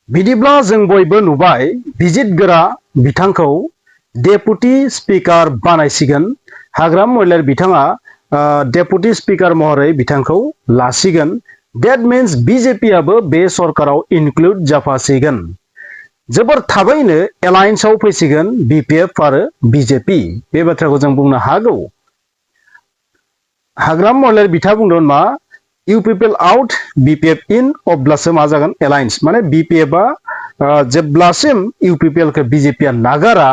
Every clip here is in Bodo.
बिदिब्ला जों बयबो नुबाय बिजितगोरा बिथांखौ डेपुटि स्पिकार बानायसिगोन हाग्राम महिलार बिथाङा डेपुटि स्पिकार महरै बिथांखौ लासिगोन दैट मीन्स बीजेपी आबो बे सरकाराव इनक्लुड जाफासिगोन जोबोर थाबैनो एलायन्सआव फैसिगोन बीपीएफ आरो बीजेपी बे बाथ्राखौ जों बुंनो हागौ हाग्राम महिलार बिथाङा बुंदोंमोन मा UPPL आउट BPF इन अब्लासो मा जागोन एलायन्स माने BPF आ जेब्लासिम UPPL खौ BJP आ नागारा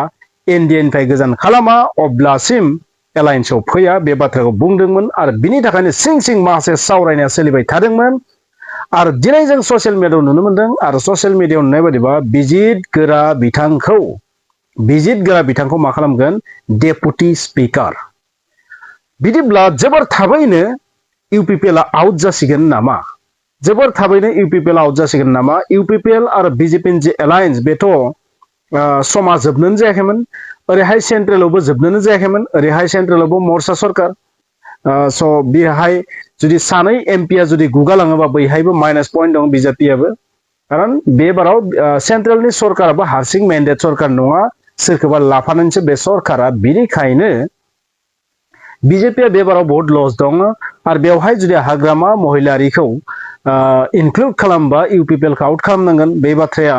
NDA निफ्राय गोजान खालामा अब्लासिम एलायन्सआव फैया बे बाथ्राखौ बुंदोंमोन आरो बिनि थाखायनो सिं सिं माखासे सावरायनाया सोलिबाय थादोंमोन आरो दिनै जों ससियेल मिडियायाव नुनो मोनदों आरो ससियेल मिडियायाव नुनाय बायदिबा बिजितगोरा बिथांखौ मा खालामगोन डेपुटि स्पिकार बिदिब्ला जोबोर थाबैनो UPPL आउट जासिगोन नामा जोबोर थाबैनो UPPL आउट जासिगोन नामा UPPL आरो BJP नि जे एलायन्स बेथ' समा जोबनोनो जायाखैमोन ओरैहाय सेन्ट्रेलावबो जोबनोनो जायाखैमोन ओरैहाय सेन्ट्रेलावबो मर्चा सरकार स' बेहाय जुदि सानै एमपिया जुदि गुगालाङोबा बैहायबो माइनास पइन्ट दं बिजेपियाबो खारन बे बाराव सेन्ट्रेलनि सरकाराबो हारसिं मेन्डेट सरकार नङा सोरखौबा लाफानानैसो बे सरकारा बिनिखायनो बीजेपी बे बाराव बहुत लस दं आरो बेवहाय जुदि हाग्रामा महिलारिखौ इनक्लुड खालामबा UPPL खौ आउट खालामनांगोन बे बाथ्राया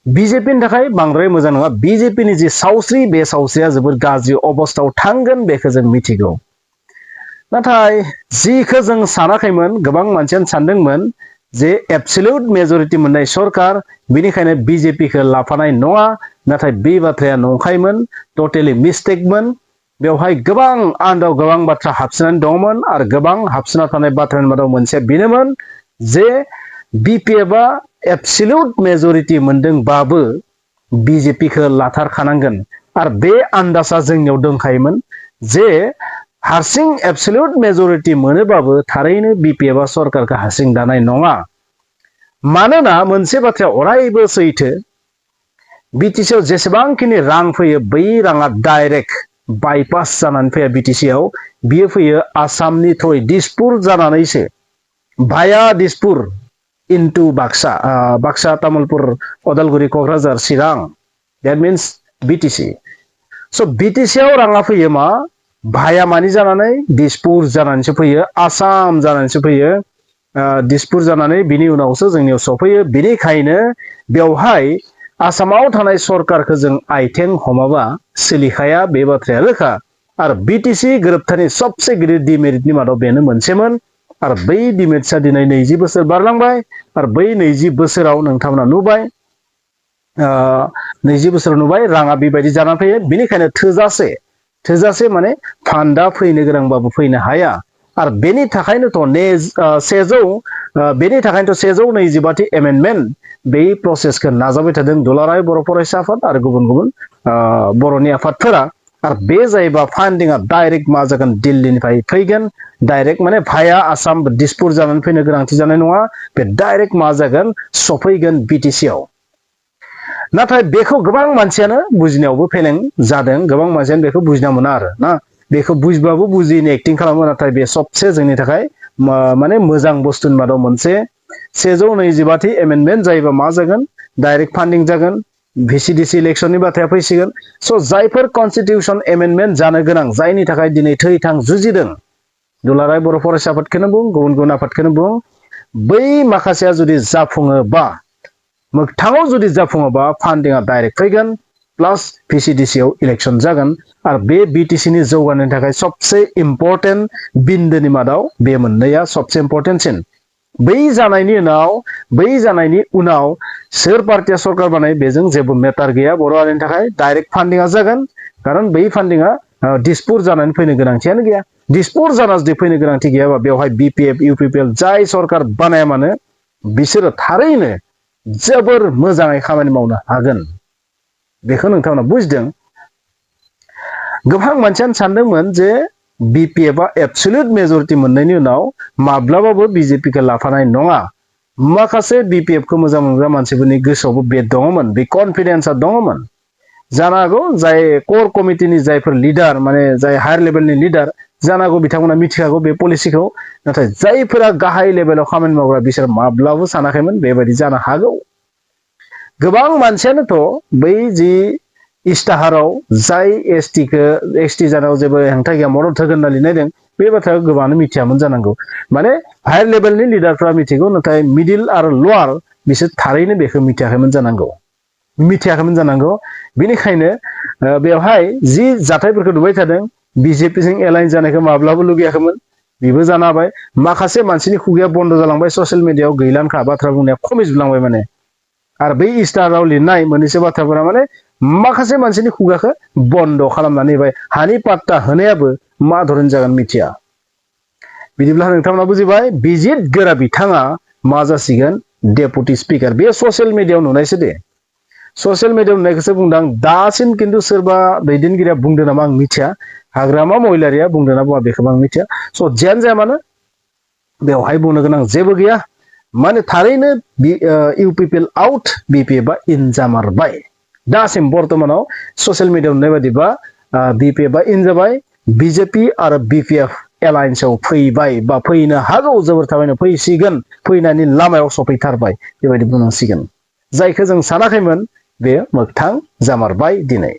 बीजेपी नि थाखाय बांद्राय मोजां नङा बीजेपी नि जे सावस्रि बे सावस्रिया जोबोर गाज्रि अबस्थायाव थांगोन बेखौ जों मिथिगौ नाथाय जिखौ जों सानाखैमोन गोबां मानसियानो सानदोंमोन जे एबसोल्युट मेजरिटी मोननाय सरकार बिनिखायनो बीजेपी खौ लाफानाय नङा नाथाय बे बाथ्राया नंखायमोन टटेलि मिस्टेकमोन बेवहाय गोबां आन्दाव गोबां बाथ्रा हाबसोनानै दंमोन आरो गोबां हाबसोना थानाय बाथ्रानि मादाव मोनसे बेनोमोन जे BPF आ एबसोल्युट मेजरिटी मोनदोंबाबो बीजेपी खौ लाथारखानांगोन आरो बे आन्दाजा जोंनियाव दंखायोमोन जे हारसिं एबसोल्युट मेजरिटी मोनोबाबो थारैनो BPF आ सरकारखौ हारसिं दानाय नङा मानोना मोनसे बाथ्राया अरायबो सैथो BTC आव जेसेबांखिनि रां फैयो बै राङा डाइरेक्ट बाइपास जानानै फैया BTC आव बियो फैयो आसामनि थ्रुयै दिसपुर जानानैसो भाया Dispur into Baksa Tamulpur Udalguri Kokrajhar Chirang that means BTC स' BTC आव राङा फैयो मा भाया मानि जानानै दिसपुर जानानैसो फैयो आसाम जानानैसो फैयो दिसपुर जानानै बिनि उनावसो जोंनियाव सफैयो बिनिखायनो बेवहाय आसामाव थानाय सरकारखौ जों आइथें हमाबा सोलिखाया बे बाथ्राया रोखा आरो BTC गोरोबथानि सबसे गिदिर डिमेरिटनि मादाव बेनो मोनसेमोन आरो बै डिमेरिटआ दिनै 20 बोसोर बारलांबाय आरो बै 20 बोसोराव नोंथांमोना नुबाय 20 बोसोराव नुबाय राङा बेबायदि जानानै फैयो बिनिखायनो थोजासे माने फान्डा फैनो गोनांबाबो फैनो हाया आरो बेनि थाखायनोथ' बेनि थाखायनोथ 125 एमेन्डमेन्ट बे प्रसेसखौ नाजाबाय थादों दुलाराय बर' फरायसा आफाद आरो गुबुन गुबुन बर'नि आफादफोरा आरो बे जायोबा फान्डिंआ डाइरेक्ट मा जागोन दिल्लीनिफ्राय फैगोन डाइरेक्ट माने भाया आसाम दिसपुर जानानै फैनो गोनांथि जानाय नङा बे डाइरेक्ट मा जागोन सफैगोन BTC आव नाथाय बेखौ गोबां मानसियानो बुजिनायावबो फेलें जादों गोबां मानसियानो बेखौ बुजिना मोना आरो ना बेखौ बुजिबाबो बुजिनो एक्टिं खालामो नाथाय बे सबसे जोंनि थाखाय माने मोजां बुस्थुनि मादाव मोनसे 125 एमेन्डमेन्ट जायोबा मा जागोन डाइरेक्ट फान्डिं जागोन VCDC इलेक्शननि बाथ्राया फैसिगोन स' जायफोर कनस्टिटिउसन एमेन्डमेन्ट जानो गोनां जायनि थाखाय दिनै थै-थां जुजिदों दुलाराय बर' फरायसा आफादखौनो बुं गुबुन गुबुन आफादखौनो बुं बै माखासेया जुदि जाफुङोबा मोगथाङाव जुदि जाफुङोबा फान्डिंआ डाइरेक्ट फैगोन प्लास VCDC आव इलेक्शन जागोन आरो बे BTC नि जौगानायनि थाखाय सबसे इम्पर्टेन्ट बिन्दोनि मादाव बे मोननैया सबसे इम्पर्टेन्टसिन बै जानायनि उनाव सोर पार्टिया सरकार बानाय बेजों जेबो मेटार गैया बर' हारिनि थाखाय डाइरेक्ट फान्डिंआ जागोन खारन बै फान्डिंआ दिसपुर जानानै फैनो गोनांथियानो गैया दिसपुर जाना जुदि फैनो गोनांथि गैयाबा बेवहाय BPF UPPL जाय सरकार बानाया मानो बिसोरो थारैनो जोबोर मोजाङै खामानि मावनो हागोन बेखौ नोंथांमोना बुजिदों गोबां मानसियानो सानदोंमोन जे BPF आ एबसोल्युट मेजरिटी मोननायनि उनाव माब्लाबाबो BJP खौ लाफानाय नङा माखासे BPF खौ मोजां मोनग्रा मानसिफोरनि गोसोआवबो बे दङमोन बे कनफिडेन्सआ दङमोन जानो हागौ जाय कोर कमिटिनि जायफोर लिडार माने जाय हायार लेभेलनि लिडार जानो हागौ बिथांमोना मिथिखागौ बे पलिसिखौ नाथाय जायफोरा गाहाय लेभेलाव खामानि मावग्रा बिसोर माब्लाबो सानाखैमोन बेबायदि जानो हागौ गोबां मानसियानोथ' बै जि इस्ताहाराव जाय एसटि जानायाव जेबो हेंथा गैया मदद होगोन होनना लिरनायदों बे बाथ्राखौ गोबाङानो मिथियामोन जानांगौ माने हायार लेभेलनि लिडारफ्रा मिथिगौ नाथाय मिडिल आरो लवार बिसोर थारैनो बेखौ मिथियाखैमोन जानांगौ बेनिखायनो बेवहाय जि जाथायफोरखौ नुबाय थादों बिजेपिजों एलायन्स जानायखौ माब्लाबो लुगैयाखैमोन बेबो जानो हाबाय माखासे मानसिनि खुगाया बन्द जालांबाय ससियेल मिडियायाव गैलानखा बाथ्रा बुंनाया खमिजोबलांबाय माने आरो बै इस्टाराव लिरनाय मोननैसो बाथ्राफोरा माने माखासे मानसिनि खुगाखौ बन्द खालामनानै होबाय हानि पात्ता होनायाबो मा धरन जागोन मिथिया बिदिब्ला नोंथांमोना बुजिबाय बिजित गोरा बिथाङा मा जासिगोन डेपुटि स्पिकार बे ससियेल मिडियायाव नुनायसो दे ससियेल मिडियायाव नुनायखौसो बुंदां दासिम खिन्थु सोरबा दैदेनगिरिया बुंदों नामा आं मिथिया हाग्रामा महिलारिया बुंदों ना बुङा बेखौबो आं मिथिया स' जियानो जाया मानो बेवहाय बुंनो गोनां जेबो गैया माने थारैनो UPPL आउट BPF इन जामारबाय दासिम बर्तमानाव ससियेल मिडियायाव नुनाय बादिबा BPF इन जाबाय BJP आरो BPF एलायन्सआव फैबाय बा फैनो हागौ जोबोर थाबैनो फैसिगोन फैनायनि लामायाव सफैथारबाय बेबायदि बुंनांसिगोन जायखौ जों सानाखैमोन बे मोगथां जामारबाय दिनै